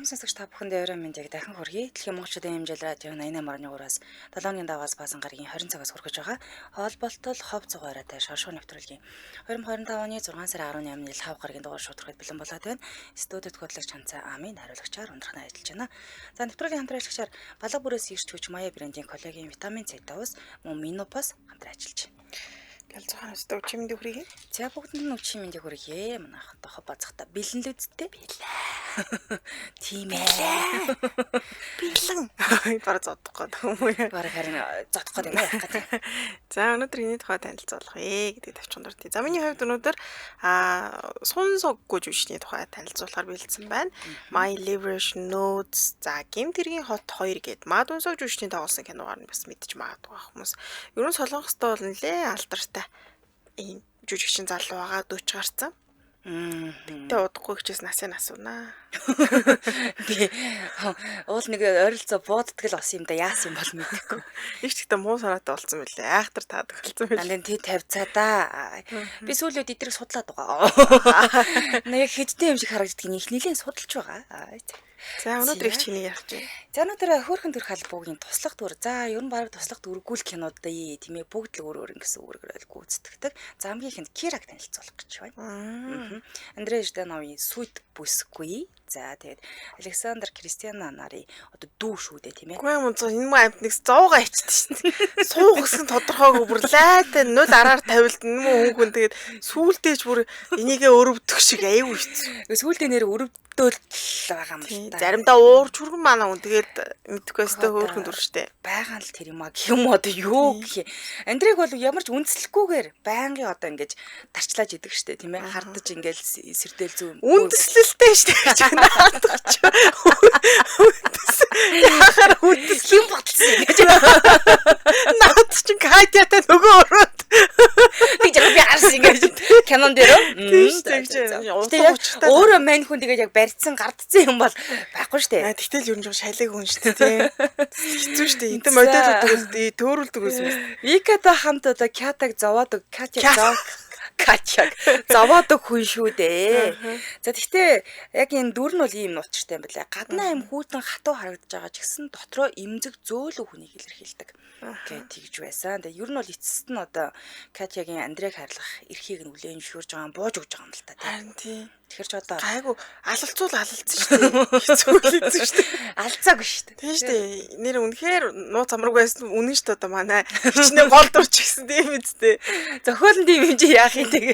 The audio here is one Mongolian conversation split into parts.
Эрхэм сонсогч та бүхэндээ оройн мэндийг дахин хүргэе. Дэлхийн монголчуудын хэмжээл радио 88.3-аас 7 өдрийн даваас Баасан гарагийн 20 цагаас хүргэж байгаа. Хоолболтол хов цуг оройтой шоршуу нэвтрүүлгийн 2025 оны 6 сарын 18-ны лав гарагийн дугаар шударгад бэлэн болоод байна. Студид хөтлөгч Ханцаа Амын хариулагчаар ундрахна ажиллаж байна. За, нэвтрүүлгийн хамтран ажиллагчаар Балга бүрээс ирч хүч Мая брендийн коллагийн витамин С давс мөн Минопас хамтран ажиллаж байна. Гэлзухаан өстө өчимэнд хүргэе. За, бүгдэнд нь өчийн мэндийг хүргэе. Манайх одоо хов базахта бэлэн л үсттэй. Бэлээ. Тийм ээ. Бэлэн. Бараг зодох гээд юм уу? Бараг харин зодох гээд юм яах гэдэг. За, өнөөдөр энэний тухай танилцуулах вэ гэдэг тавьчихсан дуртай. За, миний хувьд өнөөдөр сун суггүй жүжигчний тухай танилцуулахар бэлдсэн байна. My Liberation Notes, за, Гэмт хэргийн хот 2 гээд Мадунсог жүжигчний тоглосон киногаар нь бас мэдчих магадгүй хүмүүс. Ер нь Солонгостой бол нэлээ алдартай ийм жүжигчин залуу байгаа, 40 гарцсан. Гэтэ удахгүй хичээс насын асуунаа. Би уул нэг ойролцоо бууддаг л бас юм да, яасан юм бол мэдэхгүй. Их ч гэтэ муу санаатай болсон мөлий. Айхтар таадаг болсон мөлий. Нандин тий тавьцаа да. Би сүүлийн үед эдрийг судлаад байгаа. Нэг хэдтэй юм шиг харагддаг их нэлээд судалж байгаа. За, өнөөдөр их чиний ярих чинь. За, өнөөдөр хөөхөн төрх албуугийн туслах дүр. За, ер нь баг туслах дүргүүл кинод тийм ээ, бүгд л өөр өөр ингэсэн үүргээр гүйцэтгэдэг. За, хамгийн ихэнд Кираг танилцуулах гэж байна. Андрей Ждановын Сүд бүсгүй. За, тэгээд Александр Кристиана нарын одоо дүү шүү дээ, тийм ээ. Үгүй юм зөө, энэ мөн амт нэг 100 ичдэг шүү дээ. Суух гэсэн тодорхойгүй бүр лайтай нул араар тавилд энэ мөн хүн тэгээд сүүлдээ ч бүр энийгээ өрөвдөх шиг аюу хэцүү. Сүүлдээ нэр өрөвдөөл байгаа юм л та. Заримдаа уурч хүргэн манай хүн тэгээд мэдхгүй өстой хөөрхөн дүр штэ. Байгаа л тэр юм а гэх юм одоо юу гэх юм. Андрейг бол ямар ч үндэслэхгүйгээр байнгын одоо ингэж тарчлааж идэг штэ, тийм ээ. Хардаж ингээл сэрдээл зүү. Үндэслэлтэй штэ гэж наадах чи. Үндэс. Яхаар үндэс хэн баталсан гэж. Наад чин Катятай нөгөө өрөөд. Тэг яг би харсан ингэж кинон дээр. Тийм штэ гэж. Улаан өөрөө мань хүн тэгээд яг барьцсан гардцсан юм бол байхгүй штэ. Тэгтэл ер нь жоо шалиг хүн штэ, тий. Хэцүү штэ. Эдэн модельүүд төөрүүлдэг байсан юм. Виката хамт одоо Катаг зовоод Катя зов Катяг зовоодог хүн шүү дээ. За, тэгтээ яг энэ дүр нь бол ийм нуучтай юм байна. Гаднаа юм хүүтэн хатуу харагдаж байгаа ч гэсэн дотроо эмзэг зөөлөн хүнийг илэрхийлдэг гэж тэгж байсан. Тэгээ ер нь бол эцэст нь одоо Катягийн Андрейг хайрлах эрхийг нь хүлээн зөвшөөрж байгаа, бууж өгч байгаа юм л та, тийм. Харин тий. Тэгэхээр ч одоо гайгүй алалцуул алалцсан шүү дээ. Хэцүү хэлсэн шүү дээ. Алцаагүй шүү дээ. Тийм шүү дээ. Нэр үнэхээр нууц амраг байсан үнэн шүү дээ, одоо манай хичнээн гол дурч гисэн тийм үстэй. Зохиол нь тийм юм чи яах юм тэгээ.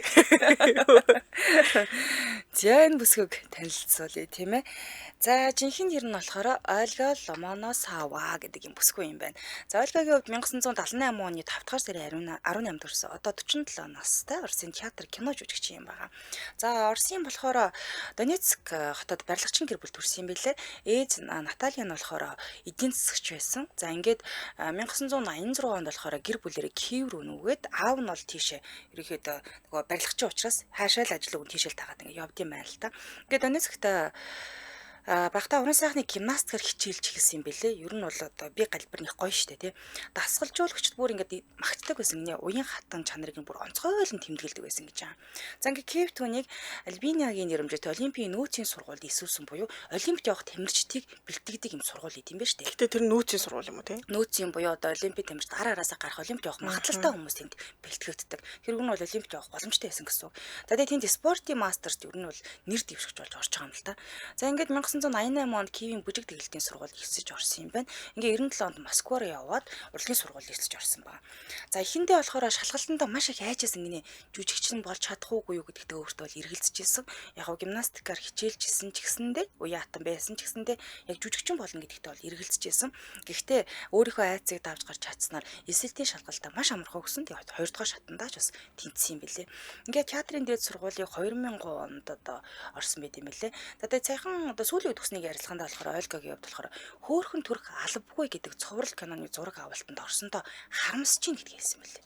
За, энэ бүсгүйг танилцуулъя, тийм ээ. За, жинхэнэ нэр нь болохоор Ольга Ломоносова гэдэг юм бүсгүй юм байна. За, Ольгагийн хувьд 1978 оны 5 дугаар сарын 18 төрсөн. Одоо 47 настай Оросын театр, кино жүжигчин юм байна. За, Оросын болохоор Донецк хотод барилгачин гэр бүл төрсөн юм билээ. Ээж Наталья нь болохоор эдийн засагч байсан. За, ингээд 1986 онд болохоор гэр бүлэрээ Киев рүү нүгээд аав нь бол тийшээ ерөнхийдөө нөгөө барилгачин учраас хаашаа л ажил өгөн тийшээ л тагаад ингээд явд юм байна л та. Ингээд Донецкт багтаа уран сайхны гимнастикаар хичээлж эхэлсэн юм бэлээ. Ер нь бол одоо би галбир них гоё штэ, тий. Дасгалжуулагчд бүр ингээд магтдаг байсан гинэ. Уян хатан чанарыг бүр онцгойлон тэмдэглэдэг байсан гэж байгаа. За, ингээд Киев түүнийг Альбиниагийн нэрмжтэй Олимпийн нөөцийн сургуульд эсүүлсэн буюу Олимпиад явах тамирчдыг бэлтгэдэг юм сургууль идэм байх штэ. Гэтэ тэр нөөцийн сургууль юм уу, тий? Нөөцийн буюу одоо Олимпийн тамирчид ар араасаа гарах, Олимпиад явах магадлалтай хүмүүс тэнд бэлтгэгддэг. Тэр нь бол Олимпиад явах боломжтой байсан гэсэн үг. За, тэгээ тэнд спортын мастерт ер нь бол нэр дэвшигч болж орж байгаа юм л та. За, ингээд 1988 онд Киевийн бүжиг тэгэлтийн сургуульд элсэж орсон юм байна. Ингээ 97 онд Москва руу яваад урлагийн сургуульд элсэж орсон байна. За, эхэндээ болохоор шалгалтандаа маш их айжсэн гинэ. Жүжигчин болж чадах уугүй юу гэдэгтээ өөртөө бол эргэлзэж исэн. Яг гоо гимнастикаар хичээлжсэн ч гэсэндээ уян хатан байсан ч гэсэндээ яг жүжигчин болно гэдэгтээ бол эргэлзэж исэн. Гэхдээ өөрийнхөө айцыг давж гарч чадсанаар эсэлтийн шалгалтаа маш амархан өгсөн. Тэгээд хоёр дахь шатандаа ч бас тэнцсэн юм билээ. Ингээ театрын дээд сургуулийг 2003 онд одоо орсон байт юм билээ. За, тэгээд саяхан одоо сүүлийн үед өгснийг ярилцлагандаа болохоор Ольгагийн хувьд болохоор хөөхөн төрх албагүй гэдэг цуврал киноны зураг авалтанд орсондоо харамсаж байна гэдгийг хэлсэн мөлий.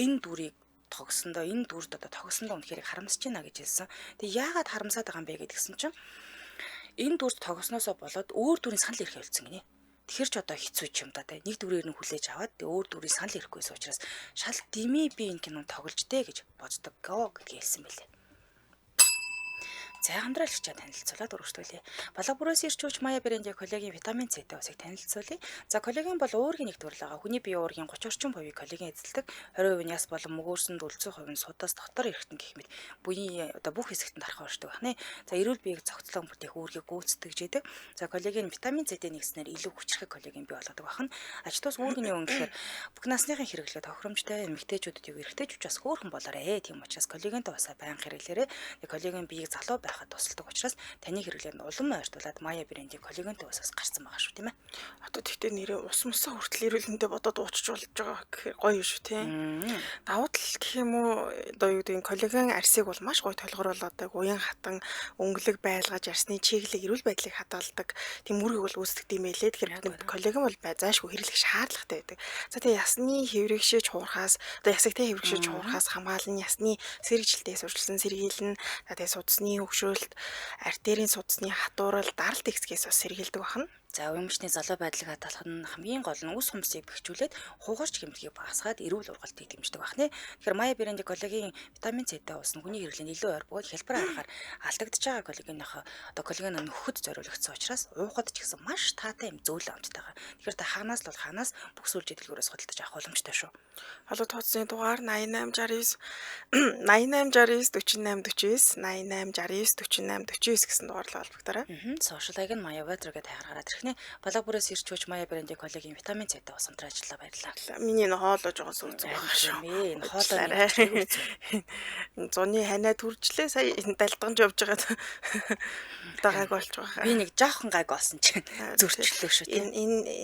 Энэ дүрийг тогсондоо, энэ дүрд одоо тогсондоо үнэхээр харамсаж байна гэж хэлсэн. Тэгээ яагаад харамсаад байгаа юм бэ гэдгсэн чинь энэ дүрд тогсноосоо болоод өөр дүрийн санал ирэх явуулсан гинэ. Тэгэхэр ч одоо хэцүү ч юм да, те. Нэг дүрээр нь хүлээж аваад тэгээ өөр дүрийн санал ирэхгүйсэн учраас шал дими би энэ кинонд тоглож дээ гэж боддог гэдгийг хэлсэн байлээ. За хамтраалагчаа танилцуулаад өргөжлүүлье. Балга бүрээс ирч хүч Мая брендийн коллагийн витамин С-тэй усыг танилцуулъя. За коллаген бол уургийн нэг төрөл байгаа. Хүний биеийн уургийн 30 орчим хувийг коллаген эзэлдэг. 20% нь яс болон мөгөөрсөнд үлзий хувь нь судас дотор эргэтэн гэх мэт буян одоо бүх хэсэгт нь тархаа оршдог байна. За эрүүл биеийг цогцлон бүтээх үүргийг гүйцэтгэж идэг. За коллаген витамин С-тэй нэгснээр илүү хүчрхэг коллаген бий болгодог байна. Ач тус үүрэг нь юу гэхээр бүх насныхын хэрэглээ тохиромжтой эмэгтэйчүүдэд юу эрэгтэйчүүд бас хөөрхөн болоорой. Тийм учраас коллагентэй усаа байнга хэрэглээрэй. Коллаген биеийг залуу байхад тусалдаг учраас таны хэрэглээнд улам ойртуулад Мая брендийн коллагентэй усаас гарсан байгаа шүү, тийм ээ. Одоо тэгтээ нэрээ ус мусаа хүртэл эрүүлэндээ бодоод уучж болж байгаа гэхээр гоё шүү, тийм. Давуу тал гэх юм уу одоо юу гэдэг нь коллаген арсыг бол маш гоё толгоруулдаг, уян хатан өнгөлөг байлгаж арсны чиглэлийг эрүүл байдлыг хадгалдаг тийм үүргийг бол үүсгдэг юм байлээ. Тэгэхээр бид коллаген бол зайлшгүй хэрэглэх шаардлагатай байдаг. За тэгээ ясны хэврэгшээж хуурхаас одоо ясагтай хэврэгшээж хуурхаас хамгаална, ясны сэргийлтээс урьдчилан сэргийлнэ. За тэгээ судасны хөгшөөлт, артерийн судасны хатуурал, даралт ихсгээс бас сэргийлдэг байна. За уямжны залуу байдлыг хадгалах нь хамгийн гол нь үс хумсыг бэхжүүлээд хугарч гэмтгийг багасгаад эрүүл ургалтыг дэмждэг байна. Тэгэхээр Мая брендийн коллаген витамин С-тэй ус нь хүний хэрэглээнд илүү ойр бөгөөд хялбар аргаар алдагдж байгаа коллагеныхоо одоо коллаген нөхөхөд зориулагдсан учраас уухад ч гэсэн маш таатай юм зөөлөн амттай байгаа. Тэгэхээр та хаанаас л бол хаанаас бүх сүлжээ дэлгүүрээс худалдаж авах боломжтой шүү. Холбоо тооцны дугаар 88 69 88 69 48 49 88 69 48 49 гэсэн дугаарлаа холбогдорой. Сошиал хаяг нь Maya Weather гэдэг хаягаар гараад ирэх нэ. Балга бүрээс ирч хүч Мая брендийн коллагийн витамин С-тэй ус хамтран ажиллаа, баярлалаа. Миний энэ хоолой жоохон сүүцэн байгаа шүү. Энэ хоолой зуны ханаа төржлээ сая далдганж явж байгаад одоо гайг болж байгаа. Би нэг жоохон гайг олсон чинь зөрчлөө шүү. Энэ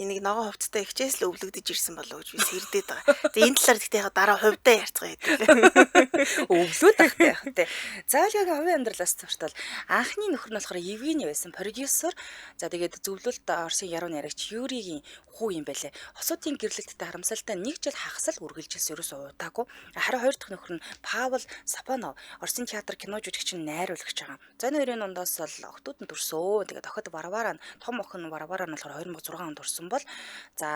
энийг ногоон хувцастай ихчээс л өвлөгдөж ирсэн болов уу гэж би сэрдээд байгаа. Тэгээ энэ талаар гэхдээ яг дараа хувьдаа ярьцгаая хэдүүлээ. Өвлөөд ахтай яах вэ? За Ольгагийн хувийн амьдралаас суртал анхны нөхөр нь болохоор Евгений байсан продюсер. За тэгээд зөвлөлт Оросын яруу найрагч Юригийн хүү юм байлээ. Хосуудын гэрлэлттэй харамсалтай нэг жил хагас л үргэлжилсэн, ерөөсөө удаагүй. Харин хоёр дахь нөхөр нь Павел Сапонов, Оросын театр кино жүжигчин, найруулагч байгаа. За энэ хоёрын дундаас бол охтууд нь төрсөө. Тэгээд охид Варвара нь, том охин Варвара нь болохоор 2006 онд төрсөн бол за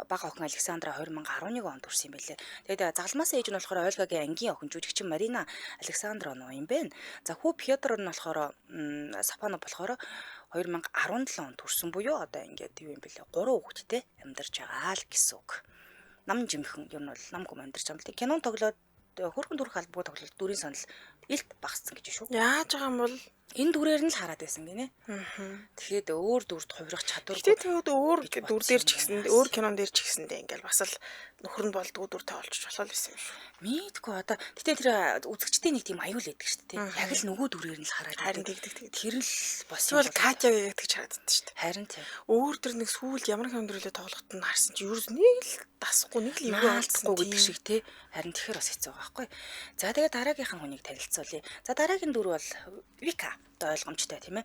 бага охин Александра 2011 онд төрсөн юм байлээ. Тэгээд загалмаас ээж нь болохоор Ольгагийн ангийн охин жүжигчин Марина Александровна юм байна. За хүү Петр нь болохоор Сапонов болохоор 2017 онд төрсөн буюу одоо ингээд юу юм бэлээ 3 хүүхэдтэй амьдарч байгаа л гэсэн үг. Нам жимхэн ер нь бол нам гүм амьдарч байгаа юм л. Кинон тоглоод хөрхөн төрөх албагүй тоглолт дүрийн санал илт багассан гэж шүү. Яаж байгаа юм бол энэ дүрээр нь л хараад байсан гинэ. Тэгэхэд өөр дүрд хувирах чадваргүй. Гэтэ тэгээд өөр дүр дээр ч гэсэн өөр кинон дээр ч гэсэндээ ингээл бас л нөхөр нь болдгоо дүртэй олчих болох л байсан юм шүү. Мэдгүй одоо. Гэтэ тэр үзэгчдийн нэг тийм аюул өгдөг шүү дээ. Яг л нөгөө дүрээр нь л хараад. Харин тэгдэг. Тэр л бас юм бол Катяг яг тэгж хараад байдаг шүү дээ. Харин тийм. Өөр тэр нэг сүүл ямар кинон дөрлөө тоглоход нь харсан чи ерөөс нэг л дасахгүй нэг л эвгүй алдахгүй гэдэг шиг тий. Харин тэгэхээр бас хэцүү байгаа байхгүй. За тэгээд дараагийнх нь хүнийг танилцуулъя. За дараагийн дүр бол Вика. ойлгомжтой тийм ээ.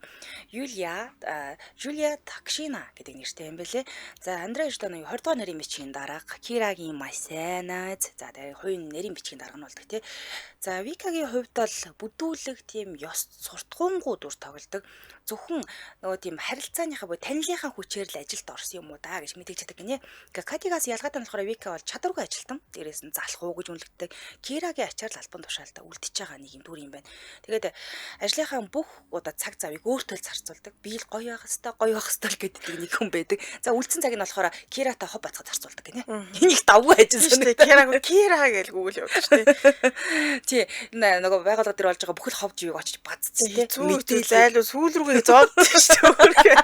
Юлия Такшина гэдэг нэртэй юм бэлээ. За Андрей Ждановын 20 дугаар нэрийн бичгийн дарга, Кирагийн маш сайн найз. За тэгээ хувийн нэрийн бичгийн дарга нь болдог тий. За Викагийн хувьд бол бүдүүлэг тийм ёс суртахуунгүй дүр тоглодог. Зөвхөн нөгөө тийм харилцааныхаа буюу танилынхаа хүчээр л ажилд орсон юм уу да гэж мэдэгддэг гинэ. Катигаас ялгаатай нь болохоор Вика бол чадваргүй ажилтан. Дээрээс нь залах уу гэж үнэлэгддэг. Кирагийн ачаар л албан тушаалдаа үлдчихэж байгаа нэг юм дүр юм байна. Тэгээд ажлынхаа бүх одоо цаг завыг өөртөө л зарцуулдаг. Би л гоё байх хэвээр, гоё байх хэвээр гэдэг нэг хүн байдаг. За үлдсэн цаг нь болохоор Киратай хоб бацгаа зарцуулдаг гинэ. Энийг давгүй ажилласан шүү дээ. Кира Кира гэж гүгэл явдаг шүү дээ. Тий, нөгөө байгууллага дээр болж байгаа бүхэл хов живийг очиж бацсан тий. Мэдээлэл зайлуу сүүл рүүгээ зовдсон шүү дээ.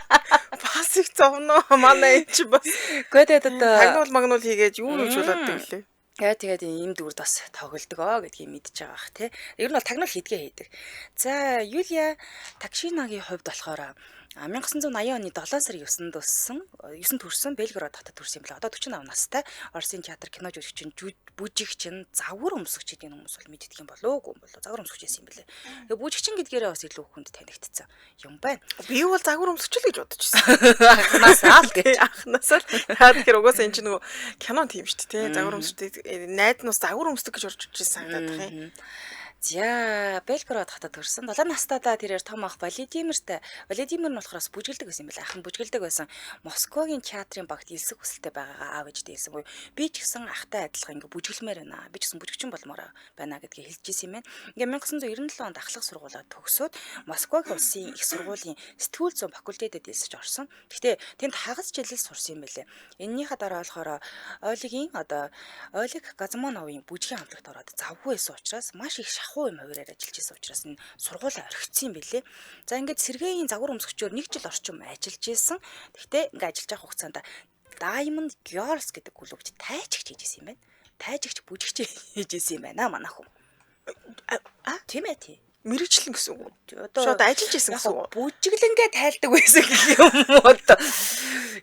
Бас их зовноо манай энэ чи бас. Гэхдээ одоо тагнуул магнуул хийгээд юу юуж болоод тэглээ. Яа тэгээд ийм дүрд бас тоглодог гэдгийг мэдж байгаа бах тий. Ер нь бол тагнуул хийдгээ хийдэг. За Юлия Такшинагийн хувьд болохоор 1980 оны 7 сарын 9-нд өссөн, 9 төрсөн, Белгород хотод төрсөн юм лээ. Одоо 45 настай. Оросын театр, кино жүжигчин, бүжигчин, загвар өмсөгч гэдэг хүмүүс бол мэддэг юм болов уу болов. Загвар өмсөгч байсан юм бэлээ. Тэгээ бүжигчин гэдгээрээ бас илүү хүнд танигдсан юм байна. Би бол загвар өмсөгч л гэж бодож байсан. Анхнаасаа л гэж. Анхнаасаа л. Яа тэгэхээр угаасаа энэ чинь нөгөө кино тийм шүү дээ, тий. Загвар өмсөгчтэй найд нь бас загвар өмсдөг гэж орж ирсэн санагдаад байх юм. За, Белгород хотод төрсэн. 7 настайдаа тэрээр том ах Владимиртай. Владимир нь болохоор бас бүжгэлдэг байсан юм байна. Ах нь бүжгэлдэг байсан. Москвагийн театрын багт элсэх хүсэлтэй байгаагаа аав ээждээ хэлсэн буюу би ч гэсэн ахтай адилхан ингээ бүжгэлмээр байна. Би ч гэсэн бүжигчин болмоор байна гэдгийг хэлж ирсэн юм байна. Ингээ 1997 онд ахлах сургуулаа төгсөөд Москвагийн улсын их сургуулийн сэтгүүл зүйн факультетэд элсэж орсон. Гэхдээ тэнд хагас жилэл сурсан юм байлээ. Эннийхээ дараа болохоор Олигийн одоо Олег Газмановын бүжгийн хамтлагт ороод завгүй байсан учраас маш их шахуу юм хувираар ажиллаж исэн учраас энэ сургуулаа орхицсан юм билээ. За ингээд Сергеийн загвар өмсгчөөр нэг жил орчим ажиллаж исэн. Гэхдээ ингээд ажиллаж байгаа хугацаанд Diamond Girls гэдэг клубт тайчигч хийж исэн юм байна. Тайчигч бүжигч хийж исэн юм байна манай хүн. А тийм ээ тий. Мэргэжлэн гэсэн үг үү? Одоо шууд ажиллаж исэн гэсэн үг. Бүжиглэнгээ тайлдаг байсан гэх юм уу одоо.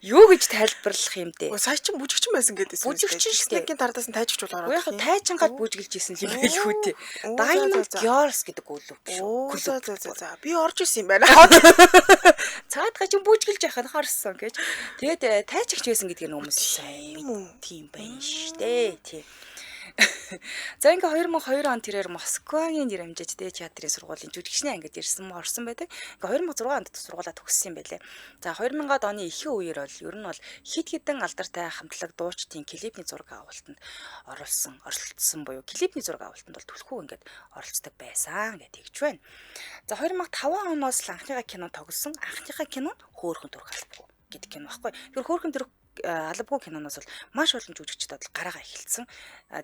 Юу гэж тайлбарлах юм бэ? Сая чин бүжигчин байсан гэдээсэн. Бүжигчин шүү дээ. Нэгin тардаас нь тайжигч бол ороод. Яг тайчингаад бүжиглж исэн юм байлгүй дээ. Diamond Girls гэдэг клуб шүү. За. Би орж исэн юм байна. Цаадгаа чин бүжиглж яхад харсан гэж. Тэгээд тайчигч байсан гэдгийг хүмүүс сайн тийм байна шүү дээ. Тийм. За ингээ 2002 он тэрээр Москвагийн жирэмжээчтэй театрын сургуулийн жүжигчний ангид ирсэн орсон байдаг. Ингээ 2006 онд сургуулаа төгссөн юм байлээ. За 2000-ад оны ихэнх үеэр бол ер нь бол хид хідэн алдартай хамтлаг дуучдын клипний зураг авалтанд оролцсон, оролцсон буюу клипний зураг авалтанд бол түлхүү ингээд оролцдог байсан гэж тэгж байна. За 2005 оноос л анхныхаа кино тоглосон. Анхныхаа кино нь Хөөрхөн төрөх албагүй гэдэг кино баггүй. Тэр Хөөрхөн төрөх албагүй киноноос бол маш олон жүжигчид бол гараагаа эхэлсэн.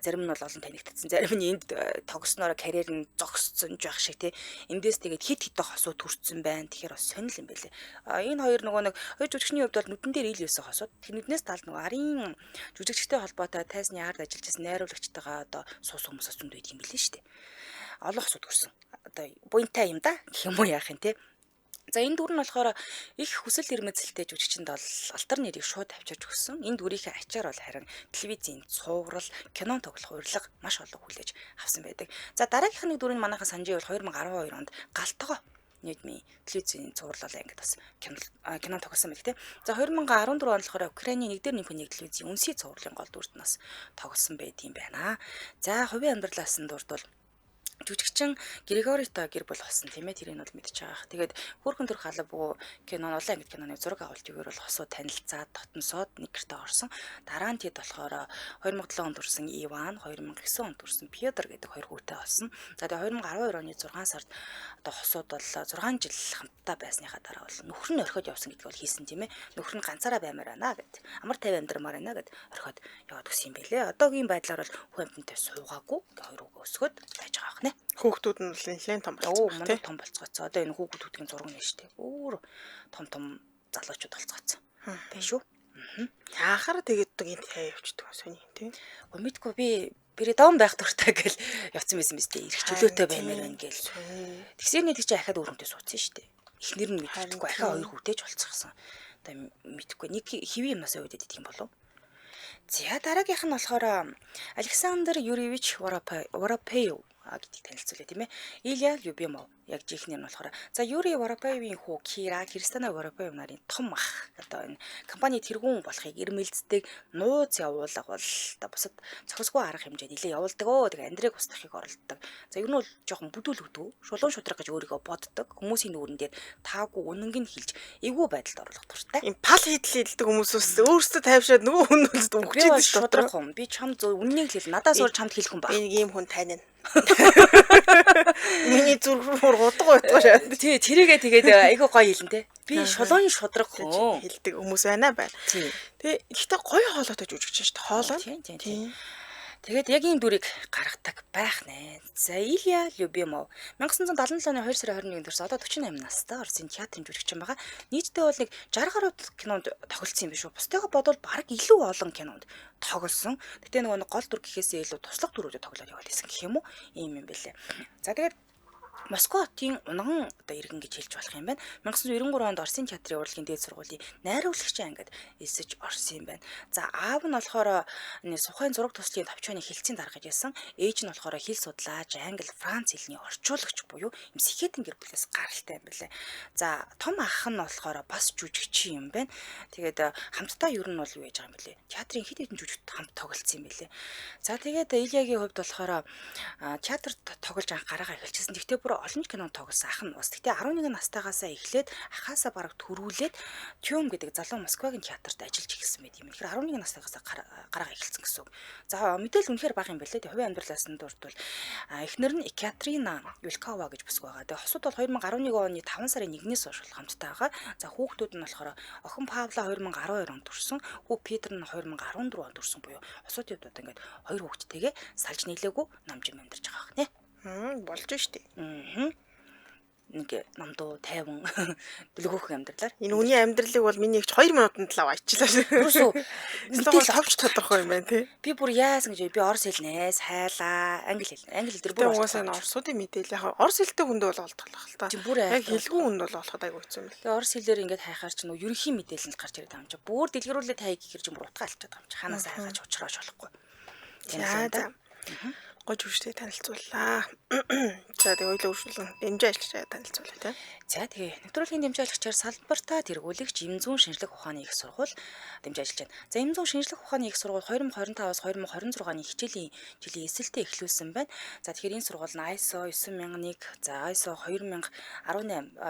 Зарим нь бол олон танигдсан. Зарим нь энд тогсноороо карьер нь зогссон байх шиг тий. Эндээс тэгээд хит хитэн хосуу төрцөн байна. Тэгэхээр бас сонир юм байлээ. Энэ хоёр нөгөө нэг хоёр жүжигчний хувьд бол нүдэн дээр ил байсан хосууд. Тэр нүднээс талд нөгөө арын жүжигчтэй холбоотой тайзны ард ажиллаж байсан найруулагчтайгаа одоо суус хүмүүс зөнд байдаг юм билээ шүү дээ. Олон хосууд төрсөн. Одоо буянтай юм да гэх юм уу яах юм тий. За энэ дүр нь болохоор их хүсэл эрмэлзэлтэй жүжигчэнд бол алтар нэрийг шууд авчирч өгсөн. Энэ дүрийнхээ ачаар бол харин телевизийн цуврал, кинон тоглох урилга маш олон хүлээж авсан байдаг. За дараагийнх нэг дүр нь манайхан санжи бол 2012 онд Галтгоо нийгмийн телевизийн цуврал бол ингээд бас кино тоглосон байдаг тийм. За 2014 онд болохоор Украины 1-р 1 телевизийн үнсий цувралын гол дүрт нас тоглосон байд юм байна. За хувийн амьдралаас нь дурдвал жүжигчин Григоритой гэр бүл болсон тийм ээ, тэрийг нь бол мэдж байгаа. Тэгээд Хөөрхөн төрөх албагүй кино олон ангид киноны зураг авалт юугаар бол хосуу танилцаад дотносоод нэг гэртээ орсон. Дараа нь тэд болохоор 2007 онд төрсэн Иван, 2009 онд төрсэн Петр гэдэг хоёр хүүтэй болсон. За тэгээд 2012 оны 6 сард одоо хосууд бол 6 жил хамтдаа байсныхаа дараа бол нөхөр нь орхиод явсан гэдгийг бол хийсэн тийм ээ. Нөхөр нь ганцаараа баймаар байна гэд. Амар тайван амьдрмаар байна гэд орхиод яваад өгсөн юм байлээ. Одоогийн байдлаар бол хүн амьтантай суугаагүй ингээ хоёр хүүгээ өсгөөд байж байгаа байх. Хүүхдүүд нь бол нэлээд том болцсон тийм. Том болцгооцсон. Одоо энэ хүүхдүүд гэдгийн зураг нэ штэ. Өөр том том залуучууд болцгооцсон. Байна шүү. Яхаар тэгээд энэ цай явчихдаг сони тийм. Мэдгүй би передом байх дуртай гэл явцсан байсан биз дээ. Ирэх чөлөөтэй баймаар байна гэл. Тэгсэрний тэг чи ахаад өөр хүнтэй суудсан штэ. Эхнэр нь мэддэхгүй ахаа хоёр хүүтэйч болцсон. Одоо мэдхгүй нэг хэвийн юмнаас үүдээд идэх юм болов. За дараагийнх нь болохоор Александр Юрьевич Воропеев гэдгийг танилцуулъя тийм ээ. Илья Любимов яг жихнэр нь болохоор за Юрий Воропеевийн хүү Кира Кристина Воропеев нарын том ах одоо энэ компани тэргүүн болохыг эрмэлздэг нууц явуулга бол одоо бусад зохисгүй арга хэмжээд нэлээ явуулдаг өө. Тэгээ Андрейг устгахыг оролддог. За ер нь бол жоохон бүдүүл хөдөө шулуун шудраг гэж өөрийгөө боддог. Хүмүүсийн нүүрэн дээр таагүй үнэнг нь хэлж эвгүй байдалд оруулах дуртай. Ийм пал хийдэл хийдэлдэг хүмүүс ус өөрсдөө тайвшаад нөгөө хүн бол үгчээд шүү. Шудраг хүн. Би чам зөв үннийг л хэл. Надаас өөр чамд хэлэх хүн баг. Би нэг ийм хүн танина. Миний зүрх рүү гутга утга шаад. Тий, тэрийгээ тэгээд айгүй гоё хэлнэ те. Би шулуун шудраг хүн хэлдэг хүмүүс байна байна. Тэгээ ихтэй гоё хоолойтой жүжигч шүү дээ. Хоолой. Тийм. Тэгээд яг ийм дүрийг гаргадаг байх нэ. За Илья Любимов 1977 оны 2 сарын 21-нд төрсөн. Одоо 48 настай Оросын театрын жүжигчин байгаа. Нийтдээ бол нэг 60 гаруй кинонд тоглолцсон юм биш үү? Бусдыгаа бодвол бараг илүү олон кинонд тоглосон. Гэтэ нөгөө нэг гол дүр гэхээсээ илүү туслах дүрүүдэд тоглоод яваад байсан гэх юм уу? Ийм юм бэлээ. За тэгээд Москва хотын унган одоо иргэн гэж хэлж болох юм байна. 1993 онд Оросын театрын урлагийн дээд сургуулийн найруулагчийн ангид элсэж орсон юм байна. За аав нь болохоор Сухайн зураг төслийн товчооны хэлцийн дарга гэж байсан. Ээж нь болохоор хэл судлаач, англи, франц хэлний орчуулагч буюу юм сэхэтэн гэр бүлээс гаралтай юм билээ. За том ах нь болохоор бас жүжигчин юм байна. Тэгээд хамтдаа ер нь бол юу яаж байгаа юм бэлээ? Театрын хэд хэдэн жүжигт хамт тоглолцсон юм билээ. За тэгээд Ильягийн хувьд болохоор театрт тоглож анх гараагаа эхэлчихсэн. Гэхдээ бүр олон кинонд тоглосон ах нь бас. Гэхдээ 11 настайгаасаа эхлээд ахаасаа бараг төрүүлээд Тюм гэдэг залуу Москвагийн театрт ажиллаж эхэлсэн байт юм. Тэгэхээр 11 настайгаасаа гараагаа эхэлсэн гэсэн үг. За мэдээлэл үнэхээр бага юм байна лээ. Тэг хувийн амьдралаас нь дурдвал эхнэр нь Екатерина Юлкова гэж бүсгүй байгаа. Тэг хосууд бол 2011 оны 5 сарын 1-ээс хойш хамттай байгаа. За хүүхдүүд нь болохоор охин Павла 2012 онд төрсөн, хүү Питер нь 2014 онд төрсөн буюу хосуудын хувьд одоо ингээд хоёр хүүхэдтэйгээ салж нийлээгүй намжим амьдарч байгаа хэрнээ. Болж штэ. Нэг намдуу тайван бэлгөөхөн амьдралаар. Энэ үний амьдралыг бол миний ихч 2 минутанд л аваачлаа. Юусоо мэдээлэл товч тодорхой юм байна тий. Би бүр яасан гэж би орос хэлнээс хайлаа, англи хэл. Англи хэл дээр бүр угаасаа энэ орсуудын мэдээлэл яг орос хэлтэй хүндээ бол олдох л та. Бүр яг хэлгүй хүнд бол олоход айгүй хэцүү юм л. Тэгээ орос хэлээр ингээд хайхаар чи нөө ерөнхий мэдээлэл нь гарч ирээд байгаа юм чи. Бүр дэлгэрүүлээд хай гэхэр чи бүр утгаа алчаад байгаа юм чи. Хаанаас хайхаач учрааш болохгүй. За. Гож хүчтэй танилцууллаа. За тэгээ хоёулаа үргэлжлэн дэмжин ажиллагчаа танилцуулъя тий. За тэгээ нэвтрүүлгийн дэмжин ажиллагчаар салбартаа тэргүүлэгч Эмзүүн шинжлэх ухааны их сургууль дэмжин ажиллаж байна. За Эмзүүн шинжлэх ухааны их сургууль 2025-аас 2026 оны хичээлийн жилийн эсэлтээ эхлүүлсэн байна. За тэгэхээр энэ сургууль нь ISO 9001, за ISO 2018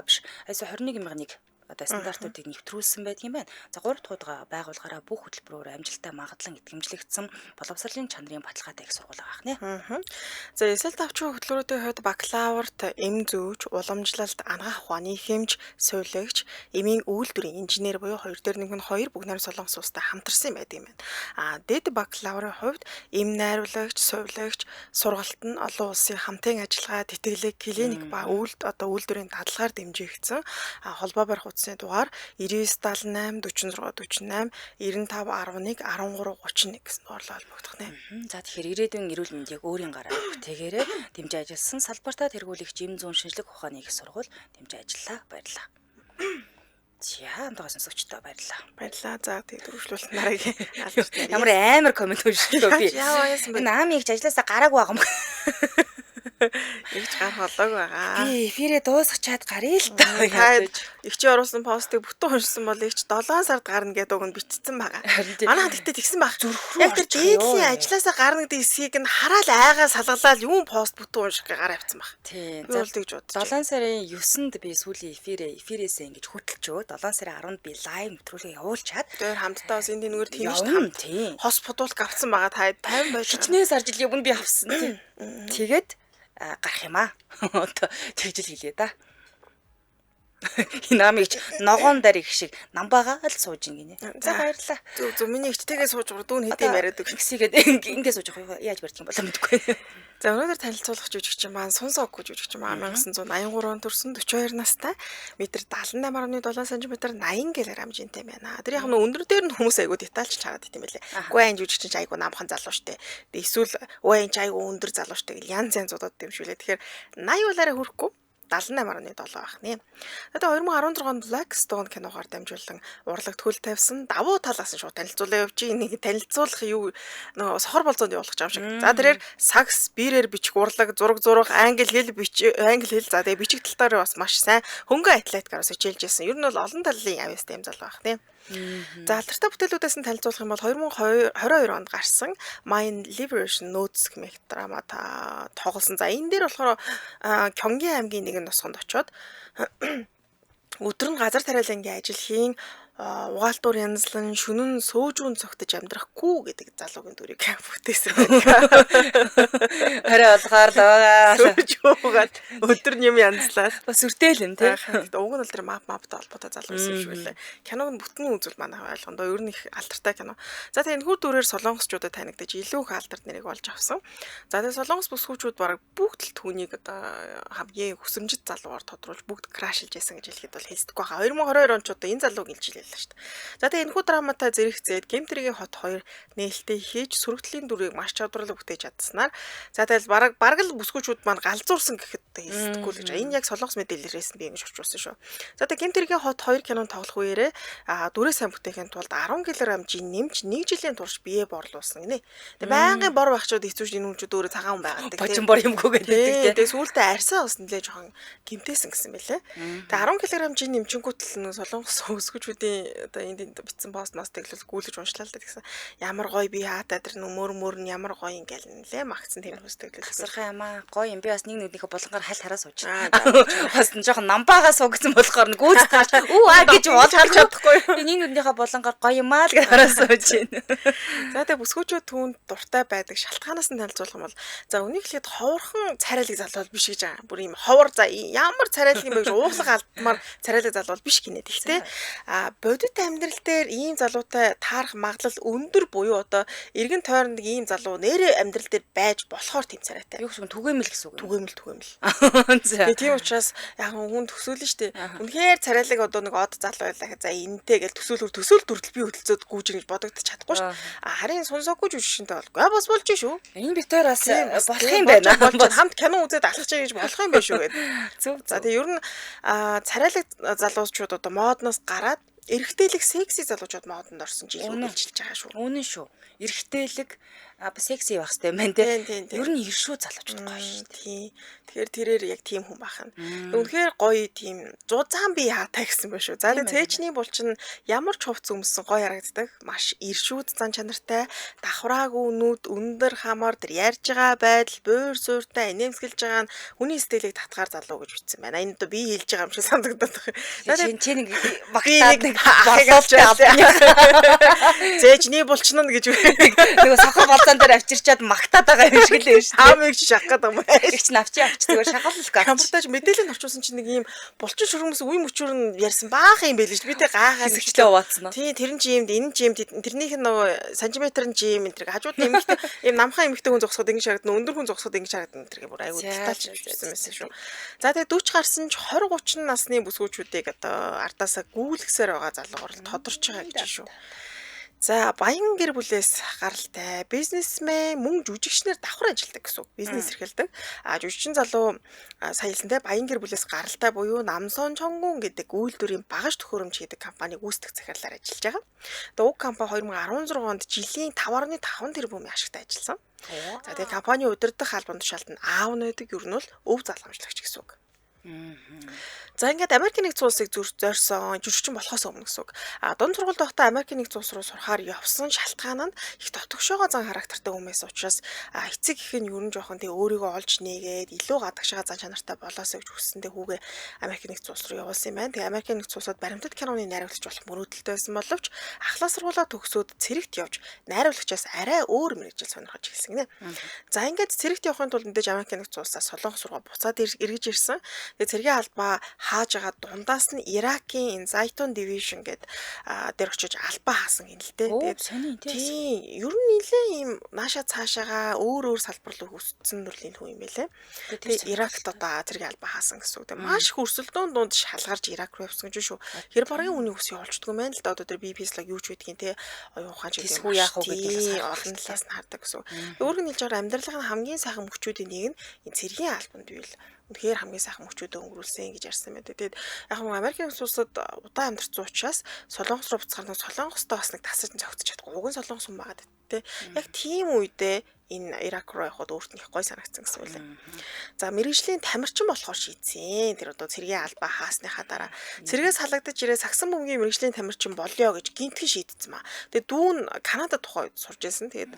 биш ISO 21001 одоо стандартуудыг нэвтрүүлсэн байдаг юм байна. За 3 дахь удаа байгууллагаараа бүх хөтөлбөрөөр амжилттай магадлан итгэмжлэгдсэн боловсролын чанарын баталгаатай их сургууль байгаа хнэ. За эсэлт авч хөтөлбөрүүдийн хувьд бакалаврт эм зүйч, уламжлалт, анагаах ухааны хэмж, суулагч, эмийн үйлдвэрийн инженер буюу 2 дээр нэмэх нь 2 бүгд найр Солонгос улстай хамтарсан байдаг юм байна. А дэд бакалаврын хувьд эм найруулагч, суулагч, сургалт нь олон улсын хамтын ажиллагаа, тэтгэлэг, клиник ба үйлдвэрийн дадлгаар дэмжигдсэн. Холбоо барих утасны дугаар 99 78 46 48 95 11 13 31 гэсэн дугаарлаа холбогдох нэ. За тэгэхээр ирээдүйн эрүүл мэндийг өөрийн гараар бүтээгээрээ дэмжиж ажилласан салбартаа тэргүүлэгч Эмзүүн шинжлэх ухааны их сургууль дэмжиж ажиллаа. Баярлалаа. За хамтгаа сонсогчдоо баярлалаа. Баярлалаа. За тэгээд үргэлжлүүлэлт нарыг алдартай. Ямар амар коммент уншчихлоо би. Яа яасан бэ? Энэ аами ихч ажилласаа гараагүй байгаа юм. Игч гарах болоог байгаа. Би эфирээ дуусгачаад гаръя л та. Та игчийн оруулсан постыг бүтэн уншсан бол игч 7 сард гарна гэдэг үг нь бичсэн байгаа. Манайхан тэгтээ тэгсэн баг. Яг тэр дээдлийн ажилласаа гарна гэдэг хэсгийг нь хараал айгаа салгалаад юун пост бүтэн унших гээ гараа авцсан баг. Тийм. Би бол тэгж бодож. 7 сарын 9-нд би сүүлийн эфирээсээ ингэж хөтөлчөө. 7 сарын 10-нд би лайв нэвтрүүлгээ явуулчаад. Тэр хамтдаа бас энэ тэнүүгээр тэнийш хамт. Хос пудуулк авцсан байгаа та 50 байж. Хичнээн сар жил юм би авсан тийм. Тэгээд гарах юм аа. Одоо тэгжил хэлье да. Энэ амигч ногоон дээр их шиг намбагаа л сууж ин гинэ. За баярлалаа. Зүг зүг миний ихч тэгээ сууж дүүн хэдийн яриад үг. Ингэсгээд ингэ сууж явах яаж барьж юм болоо мэдэхгүй. За өнөөдөр танилцуулах жүжигчин маань Сунсоку жүжигчин маань 1983 онд төрсэн 42 настай, метр 78.7 см 80 кг жинтэй байна. Тэр яг нь өндөр дээр нь хүмүүс айгуу детальч хараад идэм байлээ. Үгүй энэ жүжигчин ч айгуу намхан залуу штэ. Тэг эсвэл үгүй энэ ч айгуу өндөр залуу штэ гэл янз янз удаад юм шиг лээ. Тэгэхээр 80 улаараа хүрэхгүй 78.7 байх нэ. Одоо 2016 онд Blackstone киногоор дамжуулан урлаг төл тавьсан давуу талаас нь шууд танилцуулаа явж. Энийг танилцуулах юу нөгөө сохор болзоонд явуулах юм шиг. За тэрээр сакс, бирээр бичих урлаг, зураг зурах, англи хэл бич, англи хэл за тэгээ бичих тал дээр бас маш сайн хөнгөн атлетикаар бас хичээлж байсан. Ер нь бол олон талын авьяастай юм залуу байх нэ. За алдартай бүтээлүүдээс нь танилцуулах юм бол 2022 онд гарсан My Liberation Notes гэмэх драма тоглосон. За энэ дээр болохоор Кёнгийн аймгийн нэгэн нусганд очиод өдөр нь газар тариалангийн ажил хийн, угаалтуур янзлан шүнэн сөөжүүн цогтож амьдрахгүй гэдэг залуугийн дүрийг бүтээсэн байна. Арай болгоор л байгаа. Сөөжүүгээд өдөр нь юм янзлаад бас өртөөл юм тий. Гэхдээ уг нь бол тэр маптай холбоотой залуу байсан юм шиг үлээ. Киног нь бүтэн үзвэл манай ойлгондоо ер нь их алдартай кино. За тэгээ энэхүү дүрээр солонгосчуудад танигдаж илүү их алдарт нэрийг олж авсан. За тэгээ солонгос бүсгүүчүүд бараг бүгд л түүнийг одоо хамгийн хүсэмжит залуугаар тодруулж бүгд крашилж байсан гэж хэлэхэд бол хэлцдэггүй хаа. 2022 он ч одоо энэ залууг илжилээ. байлаа шүү дээ. За тэгээ энэхүү драматай зэрэгцээд Гэмт хэргийн хот 2 нээлттэй хийж сөрөгдлийн дүрийг маш чадварлаг бүтээж чадсанаар за тэгэл бараг л бүсгүүчүүд маань галзуурсан гэхэд хэлсдэггүй л гэж. Энэ яг солонгос мэдээлэлээс нь би ингэж орчуулсан шүү. За тэгээ Гэмт хэргийн хот 2 кинон тоглох үеэрээ дүрээ сайн бүтээхийн тулд 10 кг жин нэмж 1 жилийн турш бие борлуулсан гинэ. Тэгээ байнгын бор багчууд хэцүү энэ хүнчүүд өөрөө цагаан хүн байгаад. Божин бор юмгүй гэдэг. Тэгээ сүүлдээ арьсаа ус нэлээ жоохон гимтээсэн гэсэн мэлээ. Тэгээ 10 кг жин нэмчингүүтэл нөө солонгос өсгөчүүдийн одоо энд бичсэн пост мостыг л гүйлгэж уншлаа л да гэсэн. Ямар гоё би хаатай тэр нөө мөр мөр нь ямар гоё ингээл нэлээ магцсан тийм хүсдэг л. Тасархай ямаа гоё юм. Би бас нэг нүднийхээ булангаар хальт хараа сууж. Бас жоохон намбаагаа суугдсан болохоор нь гүйц таарч үү аа гэж болж харж чадахгүй. Нэг нүднийхээ булангаар гоё юм аа л гэж хараа сууж байна. За тэгээ бүсгүүчүүд түүнд дуртай байдаг шалтгаанаас нь танилцуулах юм бол за үнийг хэлэхэд ховорхон царайлаг залуу бол биш гэж байгаа. Бүр ийм ховор за ямар царайлаг юм бэ гэж ууглах алдмаар царайлаг залуу бол биш гинэ. Гэхдээ бодит амьдрал дээр ийм залуутай таарах магадлал өндөр буюу одоо эргэн тойронд ийм залуу нэрээ амьдрал дээр байж болохоор тийм царайтай. Юу гэсэн түгээмэл гэсэн үг. Түгээмэл. Тэгээ тийм учраас яг хүн төсөөлнө шүү дээ. Үнэхээр царайлаг одоо нэг од залуу байлаа. За энтэй гэж төсөөл дүртэл би хөдөлцөөд гүйж гэж бодогдож чадахгүй шүү. Харин сонсоогүй жүжигчтэй болгүй. Бас болж шүү. Энэ битээр бас болох юм байна. Хамт кино үзээд алхаж байгаа гэж болох юм байна шүү гэдэг. Зөв. За тэгээ ер нь царайлаг залуучууд одоо модноос гараад эрэгтэйлэг секси залуучууд модонд орсон жил үргэлжилж байгаа шүү. Үнэн шүү. Эрэгтэйлэг секси байх хэрэгтэй юм байна те. Ер нь иршүү залуучууд гоё шүү. Тийм. Тэгэхээр тэрээр яг тийм хүн байх нь. Үнэхээр гоё тийм зузаан бие хаатай гэсэн байх шүү. За тэгээ цээжний булчин ямар ч хувц өмссөн гоё харагддаг. Маш иршүүд зан чанартай, давхраагүй нүд, өндөр хамаар тэр ярьж байгаа байдал, буур сууртай, инээмсэглэж байгаа нь хүний стилийг татгаар залуу гэж бичсэн байна. Энэ одоо би хэлж байгаа юм шиг санагдаад байна. Чи нэг багтаад нэг болоолтой албаны. Цээжний булчин нь гэж нөгөө сохор болзон дээр авчирчаад магтаад байгаа юм шиг л юм шүү. Аав их чи шахах гэдэг юм байна. Их чи авчи авч зүгээр шахаллахгүй. Камертаж мэдээлэл орчуулсан чинь нэг ийм булчин шүрмэс үе мөчөр нь ярьсан баахан юм байл шүү. Би тэ гайхаад хэсэгчлээ хуваацсан уу? Тий, тэр нь жимд, энэ жимд, тэрнийх нь нөгөө сантиметр нь жим энэ тэр хажууд нь эмэгтэй ийм намхан эмэгтэй хүн зогсоход ингэж харагдана, өндөр хүн зогсоход ингэж харагдана тэр бүр айгуу детальч бичсэн байсан шүү. За тэгээ 40 гарсан ч 20 30 насны бүсгүүчүүдийг одоо ардаасаа гүйлгсээр байгаа залуугаар л тодорч байгаа гэж шүү. За баян гэр бүлээс гаралтай бизнесмен мөн жүжигчнэр давхар ажилладаг гэсэн үг. Бизнес эрхэлдэг. Жүжигчин залуу сая хэлсэнтэй баян гэр бүлээс гаралтай буюу Намсон Чонгун гэдэг үйлдвэрийн багаж төхөөрөмж хийдэг компаниг үүсгэх захирлаар ажиллаж байгаа. Тэгээ уг компани 2016 онд жилийн 5.5 тэрбумын ашигтай ажилласан. За тэгээ компани удирдах албан тушаалд нь аав нь байдаг. Ер нь бол өв залгамжлагч гэсэн үг. За ингээд Америкийн нэгдсэн улсыг зорьсон жүжигчин болохоос өмнө гэсэн үг. Дунд сургуульд байхдаа Америкийн нэгдсэн улс руу сурахаар явсан шалтгаан нь их дотгошоогоо зан характертай хүмүүс учраас эцэг эх нь ер нь жоохон тэг өөрийгөө олж нээгээд илүү гадагшаага зан чанартай болоосой гэж хүссэндээ хүүгээ Америкийн нэгдсэн улс руу явуулсан юм байна. Тэгээ Америкийн нэгдсэн улсад баримтат киноны найруулагч болох мөрөөдөлтэй байсан боловч ахлах сургуулаа төгсөөд цэрэгт явж найруулагчаас арай өөр мэргэжил сонирхож эхэлсэн гинэ. За ингээд цэрэгт явахын тулд мэдээж Америкийн нэгдсэн улсаас Солонгос руугаа буцаад эргэж ирсэн. Тэгээ цэргийн албаа хааж байгаа дундаас нь Иракийн Зайтун Division гээд дээр очиж албаа хаасан гин л дээ. Тэгээд тийм ер нь нэлээ ийм нааша цаашаага өөр өөр салбар руу өссөн төрлийн хүн юм байлээ. Тэгээд Иракт одоо цэргийн албаа хаасан гэсэн үг. Тэгээд маш их өрсөлдөөн дунд шалгарч Ирак руу явсан гэж шүү. Хэр баргийн үнийг ус явуулчдгүй юм байна л да. Одоо тэр BBC-лаг юу ч байдгийн те оюун ухаан ч гэдэг юм яах вэ гэдэг олон талаас нь хардаг гэсэн үг. Өөрөөр хэлж байгаа амьдралын хамгийн сайхан мөчүүдийн нэг нь энэ цэргийн албанд бий л үнэхээр хамгийн сайхан мөчүүдөө өнгөрүүлсэн гэж ярьсан байна. Тэгээд яг нь Америкийн улсад удаан амьдарсан учраас Солонгос руу буцахаар нь Солонгостой бас нэг тасаж зөгцөж чадахгүй. Уг нь Солонгос хүн байгаа тэ. Яг тийм үедээ энэ Ирак руу явхад өөрт нь их гой санагдсан гэсэн үг лээ. За мэргэжлийн тамирчин болохоор шийдсэн. Тэр одоо цэргийн албаа хаасныхаа дараа цэргээс халагдаж ирээ сагсан бөмбөгийн мэргэжлийн тамирчин болёо гэж гинтхэн шийдсэн маа. Тэгээд дүүн Канада тухай үед сурж байсан. Тэгээд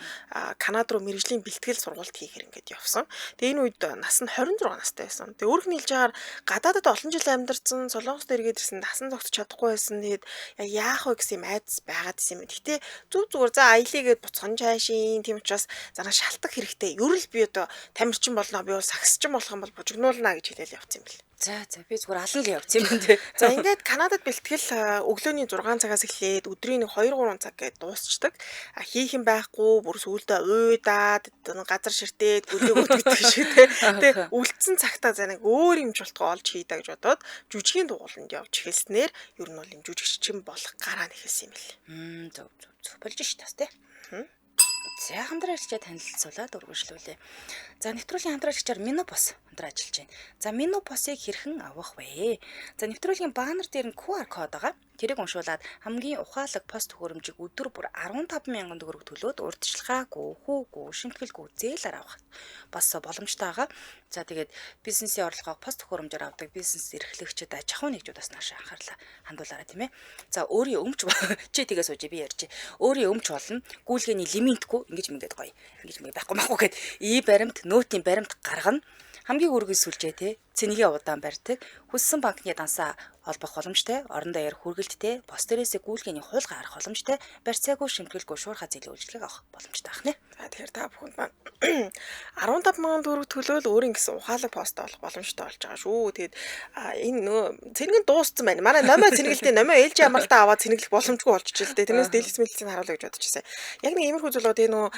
Канада руу мэргэжлийн бэлтгэл сургуульд хийхээр ингээд явсан. Тэгээд энэ үед нас нь 26 настай байсан. Тэгээд өөрх нь хэлж байгаагаар гадаадад олон жил амьдарсан, Солонгост эргээд ирсэн, насан зогсож чадахгүй байсан. Тэгээд яах вэ гэсэн юм айдас байгаад исэн юм. Гэтэ зүг зүгээр за аялыгээд буцхан чаашин. Тийм учраас за шалтак хэрэгтэй. Ер нь л би одоо тамирчин болно, би бол сагсчин болох юм бол бужигнуулна гэж хэлээл явцсан юм бэл. За би зүгээр алан л явцсан юм тий. За ингээд Канадад бэлтгэл өглөөний 6 цагаас эхлээд өдрийн 2-3 цаг гээд дуусчдаг. Хийх юм байхгүй, бүр сүүлдээ уйдаад газар ширтээд гөлөөгөөд гэдэг шиг тий. Тэгээ үлдсэн цагтаа за нэг өөр юм чултгаа олж хий даа гэж бодоод жүжигийн дугууланд явж эхэлснээр ер нь бол юм жүжигчин болох гараа нь эхэлсэн юм бэл. Зөв зөв зөв болж ш тас тий. За хамтран ажиллагчаа танилцуулаад үргэлжлүүлье. За нэвтрүүлгийн хамтран ажиллагчаар Минопос хамтран ажиллаж байна. За Минопосыг хэрхэн авах вэ? За нэвтрүүлгийн баннер дээр нь QR код байгаа. Тэрийг уншуулад хамгийн ухаалаг пост төхөөрөмжийг өдөр бүр 15,000 төгрөг төлөөд урьдчилгаагүй, хүүгүй, шимтгэлгүй зээлээр авах бас боломжтой байгаа. За тэгээд бизнесийн орлогоо пост төхөөрөмжөөр авдаг бизнес эрхлэгчид аж ахуйн нэгжүүд бас нааш анхаарлаа хандуулаарай тийм ээ. За өөрийн өмч чи тэгээ сууж би ярьж. Өөрийн өмч болно. Гүйлгээний лимитгүй ингэж мингээд гоё. Ингэж мингээд байхгүй махгүй гэд и баримт, нөтийн баримт гаргана. Хамгийн өргөн сүлжээ те цэнгийн удаан барьдаг. Хүссэн банкны дансаа холбох боломжтой, орон даяар хүргэлттэй, бос дээрээсээ гүйлгээний хуулга харах боломжтой, барьцаагүй шимтгэлгүй шуурхай зээлийн үйлчилгээг авах боломжтой ах нэ. За тэгэхээр та бүхэнд маань 15,000 төгрөг төлөөл өөрийн гэсэн ухаалаг пост олох боломжтой болж байгаа шүү. Тэгээд энэ нөгөө цэнэг нь дууссан байна. Манай номоо цэнгэлтээ номоо ээлжийн амралтаа аваад цэнэглэх боломжгүй болчихжээ л дээ. Тэрнээс дэлгэц мэлцийг харуулъя гэж бодчихсон. Яг нэг иймэрхүү зүйл гоо тэгээ нөгөө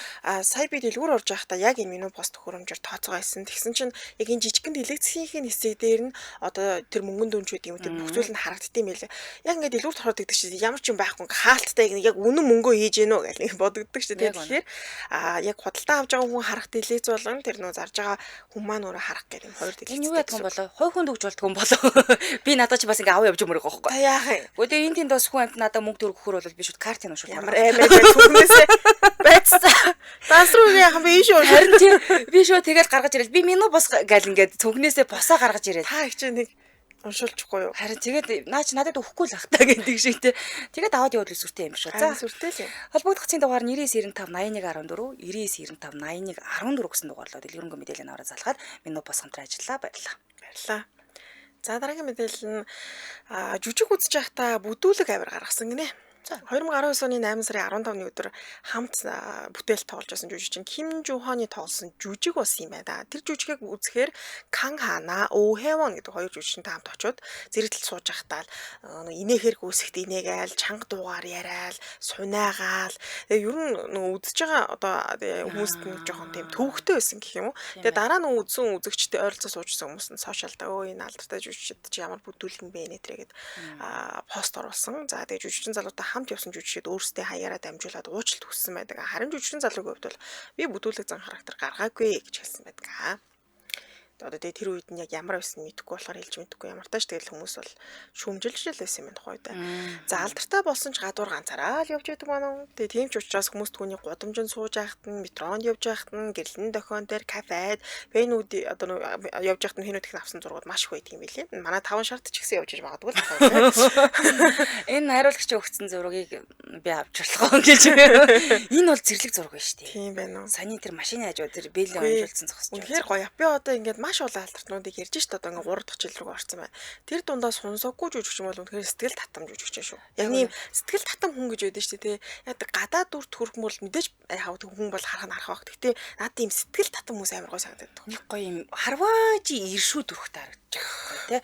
сая би дэлгүүр орж байхдаа яг энэ меню пост төхөөрөмжөөр тооцоогоо хийсэн. Тэгсэн чинь яг энэ жижигхэн дэлгэцийнхээ хэсэг дээр нь одоо тэр мөнгөн дүнч гэдэг юм тэр бүх зүйл нь харагддсан юм байлээ. Яг ингээд дэлгүүрт ороод идэг чинь ямар ч юм байхгүй ингээ хаалттай яг үнэн мөнгөө хийж гэнэ үү гэл нэг бодогддог шүү дээ. Тэгэхээр яг худалдаа авч байгаа хүн харах дэлгэц болон тэр нөө зарж байгаа хүн маань өөрөө харах гэх юм хоёр дэлгэц. Энэ юу ядах юм болоо? Хой хүнд өгч болдгоо юм болоо. Би надад чи бас ингээ аваа явж өмөрөх байхгүй. Та яах юм? Гэхдээ энэ тэнд бас хүн амт надад мөнгө төгрөг өгөхөр бол би шууд картыг уншуулах. Ямар аймаг түүнээсээ байцсан. Данс руу яах юм бэ? Ийш үү? Харин тийм би шууд тэгэл гаргаж ирэл. Би минь бос гал ингээд цүнхнээсээ босоо гаргаж ирэл. Та их чи нэг уншуулчихгүй юу? Харин тэгээд наа чи надад өгөхгүй л ах та гэдэг шиг те. Тэгээд аваад явуул сүртэй юм шүү. За сүртэй л юм. Холбогдох цэгийн дугаар 9995 8114 9995 8114 гэсэн дугаарлаа дэлгэрэнгүй мэдээлэл аваад залгаад минь бос хамтран ажиллаа. Баярлалаа. Баярлалаа. За дараагийн мэдээлэл нь жүжиг үзэж байхдаа бүдүүлэг авир гаргасан гинэ. 2019 оны 8 сарын 15-ны өдөр хамт бүтээл тоглож байсан жүжигчин Ким Жу Хоны тоглосон жүжиг болсон юм байна. Тэр жүжигийг үзэхээр Кан Хана, О Хэвон гэдэг хоёр жүжигчэнтэй хамт очиод зэрэгтэл сууж байхдаа л инээхэр гүйсэхт инээгээл, чанга дуугаар яриад, сунаагаал. Тэгээ ер нь нөгөө үзэж байгаа одоо хүмүүст нь жоохон тийм төвөгтэй байсан гэх юм уу. Тэгээ дараа нь үзсэн үзэгчтэй ойролцоо суужсэн хүмүүс нь сошиалда өө энэ алдартай жүжигчд чи ямар бүдүүлэг юм бэ нэ тэргээд пост оруулсан. За тэгээ жүжигчин залуутай хамт явсан жүжигчид өөрсдөө хаяараа дамжуулаад уучлалт хүссэн байдаг. Харин жүжигчин залуугийн хувьд бол би бүдүүлэг зан характер гаргаагүй гэж хэлсэн байдаг. Одоо тэгээ тэр үед нь яг ямар байсан мэдэхгүй болохоор хэлж мэдэхгүй ямар тааш тэгэл хүмүүс бол шүүмжилж л байсан юм тухайд. За алдартай болсон ч гадуур ганцаараа л явж байдаг манай. Тэгээ тийм ч учраас хүмүүс түүний гудамжинд сууж байхад нь, метронд явж байхад нь, гэрлэн дохион дээр кафед, фэнүүд одоо явж байхад нь фэнүүд их авсан зургууд маш их байдаг юм билээ. Манай 5 шарт ч гэсэн явж иж магадгүй л. Энэ хариулагч өгсөн зургийг би авч болох гэж. Энэ бол зэрлэг зураг байна шүү дээ. Тийм байна уу? Саний тэр машины хажуу тэр бэлэн унжуулсан зогсож. Үнэхээр гоё. Би одоо ингээд маш олон алтартнуудыг ярьж шít одоо ингээ 3 дахь жил рүү орсон байна. Тэр дундаа сонсоогүй жүжигчин бол үнэхээр сэтгэл татам жүжигчин шүү. Яг ийм сэтгэл татам хүн гэж байдаг шүү дээ. Яг гадаад дүр төрх мөл мэдээж хавд хүн бол харах нь харах байх. Гэтэ надад ийм сэтгэл татам хүмүүс амар гоё санагдаад. Нэг гоё юм харвааji иршүү төрхтэй харагдаж байгаа тий.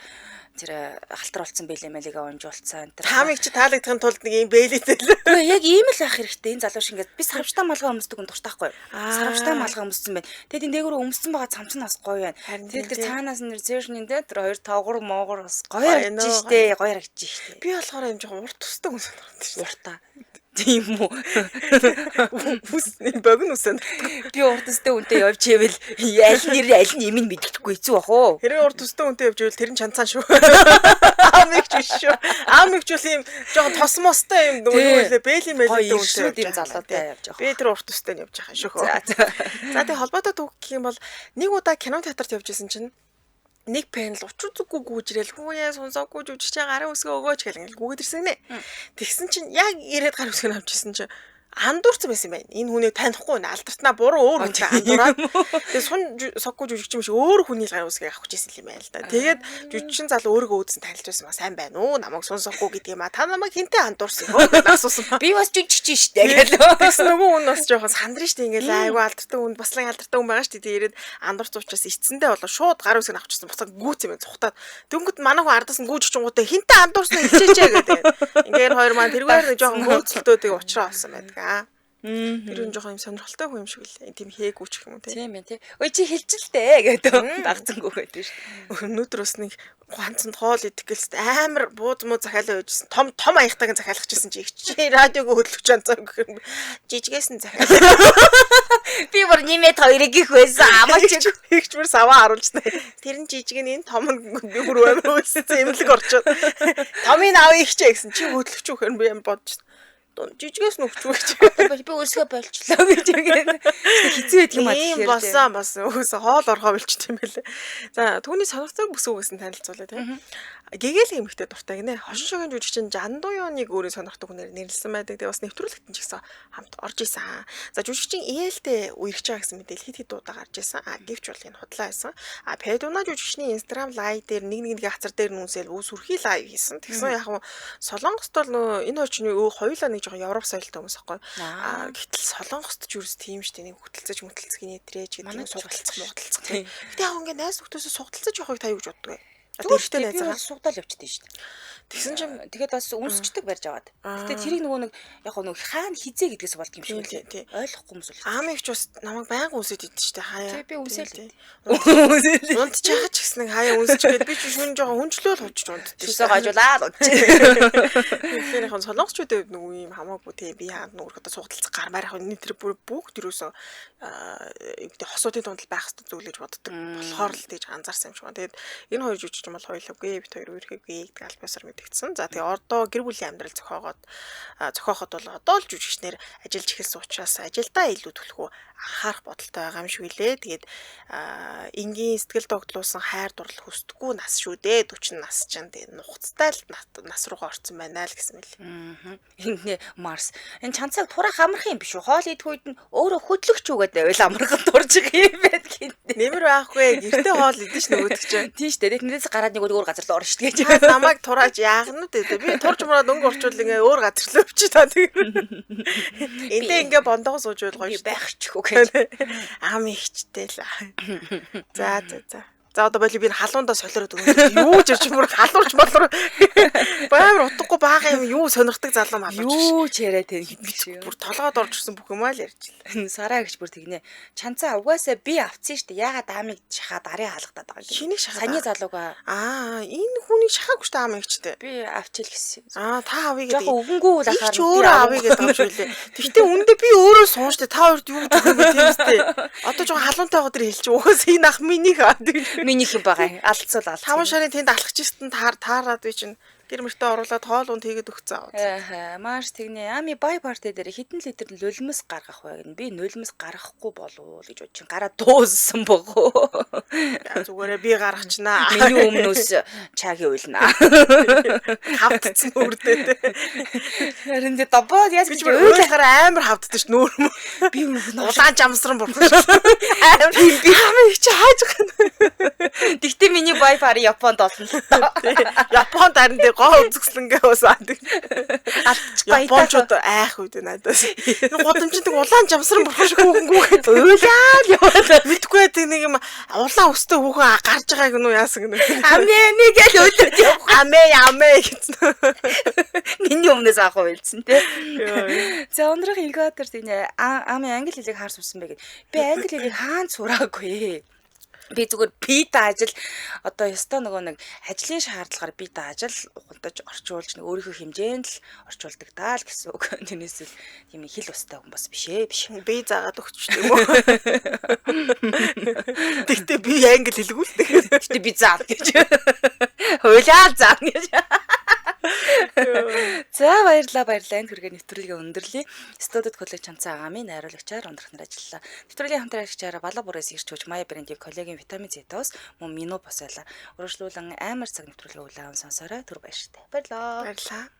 Тэр халтар болсон бэлэн мэлигээ унжуулсан. Таамыг чи таалагдахын тулд нэг ийм бэлэтэй л. Үгүй яг ийм л байх хэрэгтэй. Энэ залуу шиг ингээд би сарвчтай малгай өмсдөг юм дуртай байхгүй. Сарвчтай малгай өмссөн байна. Тэгээд энэ дээгүүр өмссөн байгаа цамц нь бас гоё байна. Тэгээд тэр цаанаас нь зэшнин дээр тэр хоёр тавгар моогор бас гоё харагдаж штэ. Гоё харагдаж штэ. Би болохоор юм жоохон урт тустай хүн санагдаж штэ. Уртаа. Тийм үү? Үс богино үсэн. Би урт төстэй хүнтэй явж ивэл аль нэр аль нь юм мэддэхгүй хэцүү бах уу? Хэрвээ урт төстэй хүнтэй явж ивэл тэр нь чанцаан шүү. Аамигч биш шүү. Аамигч бол ийм жоохон тос мостой юм нөгөө юу лээ бэли мэлтэй хүнтэй явж залуутай явж байгаа. Би тэр урт төстэй нь явж байгаа шүү. За тэгээ холбоотой түүх гэх юм бол нэг удаа кино театрт явж исэн чинь нэг пенал учир зүггүй гүйж ирэл хүүе сонсоогүй жүжигчээ гарын үсгээ өгөөч гэл ингээл гүгээд ирсэн гинэ. Тэгсэн чинь яг ирээд гар үсгийг авчихсан чинь Андуурсан байсан юм байна. Энэ хүнийг танихгүй нэ алдартнаа буруу өөр хүнтэй андуураад. Тэгээ Сун Соггүй жүжигчин биш өөр хүний гар үсгийг авах гэжсэн юм байна л да. Тэгээд жүжигчин залуу өөрийгөө үүдсэн танилж байсан ба сайн байна уу? Намайг Сун Соггүй гэдэг юм а. Та намайг хинтээ андуурсан юм гэж асуусан ба. Би бас жүжигчин штэ гэлөө. Тэгсэн нөгөө хүн бас жоохон сандрын штэ ингээл айгүй алдартай хүн бас л алдартай хүн байгаа штэ. Тэгээ ирээд андуурсан учраас эцэндээ болоо шууд гар үсгийг авчихсан. Буцаа гүүц юм цухтаад. Дөнгөт манай хүн ардаас нь гүүж очингуудаа хинтээ андуурсан хэлчихээч гэдэг. Ингээд хоёр маань тэргээр жоохон гүйцэлдөө тэгээ уучраа олсон байдаг. Тэр хүн жоохон юм сонирхолтой хүн юм шиг л тийм хээгүү ч юм уу тийм ээ тий. Ой чи хэлчихэлтэй гэдэг дагцсангүй байдаг шүү. Өнөөдөр бас нэг ганцанд хоол идэх гэлс амар бууз муу захиалаа байжсэн. Том том аягтайг захиалах гэсэн чи их чи радиог хөдлөж чанцаа гэх юм. Жижигээс нь захиалаа. Би бүр нэмээд хоёрыг их байсан. Амаач ихч бүр саваа харуулжна. Тэр нь жижиг нь энэ том нь би бүр амар үлссэн эмнэлэг орчод. Томыг авъя ихчээ гэсэн чи хөдлөж өгөх юм би юм бодож. Жижигээс нь өгч гэж. Би өсгөө болчлоо гэж юм. Хэцүү байдаг юм а тэгэхээр. Болсон болсон. Өөхөөс хоол орхоо болчих юм байлээ. За түүний сонирхолтой бүс үгээс нь танилцуулъя тийм. Гэгээл эмэгтэй дуртай гинэ. Хошин шогийн жүжигчин Жандуёныг өөрийн сонирхдаг хүнээр нэрлсэн байдаг. Тэгээ бас нэвтрүүлэгт нь ч гэсэн хамт орж исэн. За жүжигчин Иэлтэй үерхэж байгаа гэсэн мэдээлэл хэд хэд удаа гарч исэн. А гэвч бол энэ худлаа байсан. А Пэдуна жүжигчний Instagram live дээр нэг нэг хацар дээр нь үнсэл үс сүрхий live хийсэн. Тэгсэн яг нь Солонгост бол нөө энэ хоёр чинь хоёулаа нэг жоохон Европ соёлтой хүмүүс аахгүй. А гэтэл Солонгост ч юус тийм шүү дээ. Нэг хөтөлцөж мөтөлцгий нэтрэч гэдэг юм сугдалцах мугдалцах. Гэтэ яг ингээ найз нөхдөсөө сугдалцаж явахыг та юу гэж боддог вэ? Тэгвэл би бол сугдаал явчихдээ шүү дээ. Тэгсэн чинь тэгээд бас үнсчдэг барьж аваад. Гэтэ тэрийг нөгөө нэг яг нөгөө хаана хизээ гэдгээс болдго юм шиг лээ. Ойлгохгүй хүмүүс бол. Аам ихч бас намайг байнга үнсэд идэв шүү дээ. Хаяа. Тий би үнсээл. Унтчихаж ч гэсэн нэг хаяа үнсчгээд би чи шүн жоохон хүнчлөөл хуучж унтдээ. Шүсээ гажуулаад унтчих. Тэгэхээр яг солонгосчуудын хувьд нөгөө юм хамаагүй тий би хаана нөгөө одоо сугдалцах гармаар яг энэ тэр бүр бүгд юусоо юу гэдэг хосуудын дунд л байх хэрэгтэй зүйл гэж боддог. Болохоор л тийж анзаарсан юм шиг байна. Тэгээд энэ хоёр жүжигчин бол хоёулаагүй бит хоёр үерхэгүй гэдэг аль биесээр мэдэгдсэн. За тэгээ одоо гэр бүлийн амьдрал зохиоход бол одоо л жүжигчнэр ажиллаж эхэлсэн учраас ажилдаа илүү төлхөө анхаарах бодолтой байгаа юм шиг үлээ. Тэгээд энгийн сэтгэл догдлуулсан хайр дурлал хүсдэггүй нас шүү дээ. 40 нас чинь тэгээ нухацтай л нас руугаа орсон байна л гэсэн мэл. Энэ Марс. Энэ чанцаг тураах амархан юм биш үү? Хоол идэх үед нь өөрөө хөдлөгч үгээд байвал амархан турж байгаа юм байна гинт. Нэмэр байхгүй. Гэртээ хоол идэж ш нөгөөдөг чинь. Тийм шүү дээ. Тэндээс гараад нэг өөр газар руу орно шүү дээ. Намайг турааж яах нь вэ? Би турж мураад өнгө орчвол ингээ өөр газар руу өвчий та тэр. Эндээ ингээ бондогоо сууж байл гоё шүү. Байх ч үгүй гэж. Ам ихчтэй л. За за за. За одоо боли би халуундаа солиороод өгнө. Юу ч ирч бүр халуурч болор. Баамар утгагүй бага юм юу сонирхдаг залуу малууч. Юу ч яриа тэр хэдэж. Бүр толгойд орж ирсэн бүх юм аа л ярьж л. Сараа гэж бүр тэгнэ. Чанцаа угаасаа би авцсан шүү дээ. Яагаад аамыг шахаад арын хаалгадаад байгаа юм. Хэнийг шахаад? Саяны залуугаа. Аа, энэ хүнийг шахаагүй шүү дээ аам ихчтэй. Би авчил гэсэн. Аа, та авъя гэдэг. Жохо өвөнгүү л ахаар. Их ч өөрөө авъя гэдэг юм шиг үлээ. Тэгтээ үндэ би өөрөө суун шүү дээ. Та хоёрт юу гэж юм бэ тийм үстэй. Одоо жохо халуунтай байгаа дэр хэлчих. Угаасаа энэ ах минийх аа. Минийх юм байгаа. Алдсуул алдсан. 5 шарын тэнд алхаж ирсэн таарад би чинь гэр мөртөө оруулаад хоол унд хийгээд өгцөн. Аа, Марс тэгнэ. Ами бай парти дээр хэдэн литр нулимс гаргах вэ гэнэ. Би нулимс гаргахгүй болов уу гэж бодчих. Гараа дууссан богоо. Зүгээрээ би гаргачнаа. Миний өмнөөс чагийн уйлнаа. Хавдцсан нүрдээ те. Харин тэ добоо яаж гэж уйлахаар амар хавддаг ш нүүр мө. Би улаан жамсран бурхан ш. Амар би хамаа их чи хааж байгаа. Тэгтээ миний бай пари Японд олно л тоо. Японд харин тэ гоо үзэсгэлэнгээ бас алдчих. Япончууд айх үү надаас. Гудамжинд улаан жамсран бурхан шиг хүүхэн гүгээд уйлаад яваад мэдгүй байдаг нэг юм улаан өстэй хүүхэн гарч байгааг нь яасан гэнэ. Амээ нэг л өөлөд явах. Амээ амээ гэсэн. Миний өмнөөс авах уйлдсан тий. За өндрөх Илгатер тэгнэ амын англи хэлийг хаар сурсан бэ гэд. Би англи хэлийг хаан сураагүй. Би зүгээр би даажил одоо ёстой нөгөө нэг ажлын шаардлагаар би даажил ухамдаж орчуулж нэг өөрийнхөө хэмжээнд л орчуулдаг даа л гэсэн үг. Тэрнээс л тийм хэл устай хүн бас биш ээ биш. Би заагаад өгч юм уу? Тэгтээ би англи хэлгүй л дээ. Тэгтээ би заа гэж. Хуйлаа заа гэж. За баярлалаа баярлалаа. Энэ хүргээ нэвтрүүлгээ өндөрлөе. Студид коллеж чанцаа агаамын найруулагчаар ундрах нар ажиллалаа. Нэвтрүүлгийн хамтран ажиллагчаараа Балаа бүрээс ирч хүч Мая брендийн коллегийн витамин З-тоос мөн мино бос байлаа. Үргэлжлүүлэн амар цаг нэвтрүүлгээ улаан сонсоорой. Түр баяртай. Баярлалаа. Баярлалаа.